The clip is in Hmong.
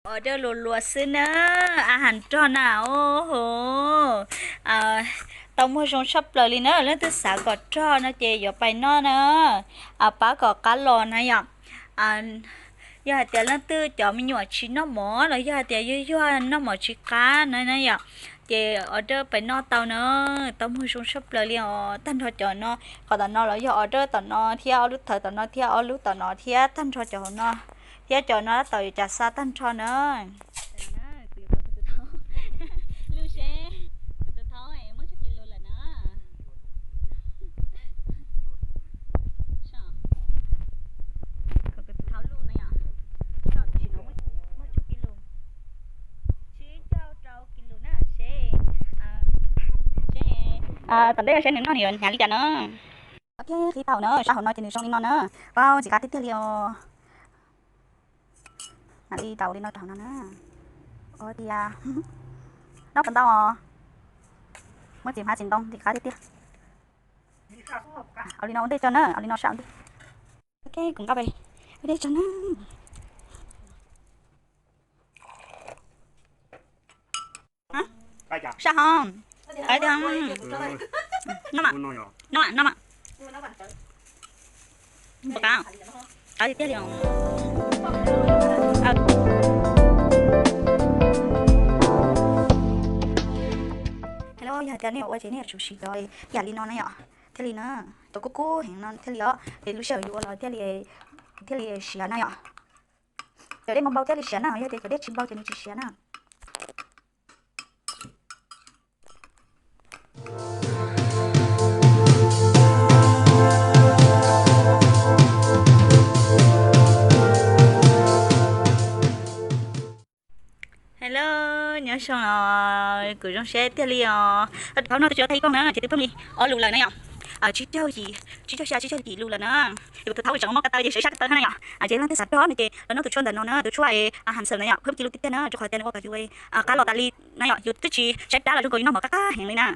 Order luas luas xwb na, a has rog na, o ho, tau muag zoo tshaj plaws li na, leej twg xav kom rog no ces yuav pais noj na. Pab kom qab los na yom. Yog hais tias leej twg cov me nyuam tsis noj mov los yog hais tias yuag yuag noj mov tsis qab na na yom, ces order pais noj tau na. Tau muag zoo tshaj plaws li os, tag nrho cov no, qhov tom no los yog order tom no thiab, ob lub thawv tom no thiab, ob lub tom no thiab, tag nrho cov hauv no thiab, cov no tab tom cas xa tag nrho na. Lub seb, kuv tus thaub muab tshuaj kis lus lawm na. Kuv tus thaub lub na yom, tam sim no muab tshuaj kis lus, tsib caug rau kis lus na seb, seb, tom ntej seb nws noj nws yuav hnyav li cas na. Ok, qhib tau na, sab hauv no ces nws zoo li no na, paub ntxim qab tiag tiag li os. Mam li tau li no rau hauv no na. Ua tias noj puas ntau os. Muab txiv hmab txiv ntoo ntxim qab tiag tiag. Ua li no ua ntej tso na, ua li no sab ua ntej. Ok, kuv nqa pais ua ntej tso na. Sab hov, qab tiag, noj mas, noj mas, noj mas. Npaum qab, qab tiag tiag li os. Hello, yog tias nej ua ces nej yuav tsum siv cov yam li no na yom, thiaj li na, cov kub kub heev no thiaj li os, es lub sij hawm yus ua los thiaj li, thiaj li siav na yom. Cov dej npau npau thiaj li siav na, yog tias cov dej tsis npau ces nws tsis siav na. Hello, nyob zoo os, kuv zoo siab tiag li os. Thaum no tus tsis tau tag ib koog na, ces twb pheej li ob lus lawm na yom. Tsib caug yim, tsib caug xya, tsib caug yim lus lawm na. Yus tus thaub tseem muab ko taw ces sawv sab ko taw na yom. Ces leej twg xav rog no ces los noj tus tshuaj ntawm no na, tus tshuaj a has xawm na yom, pheej ci lus tiag tiag na, rau qhov tias nws ua kom yus qab los tas li na yom, yus twb tsis saib dab los zoo nkaus yus noj mov qab qab heev li na.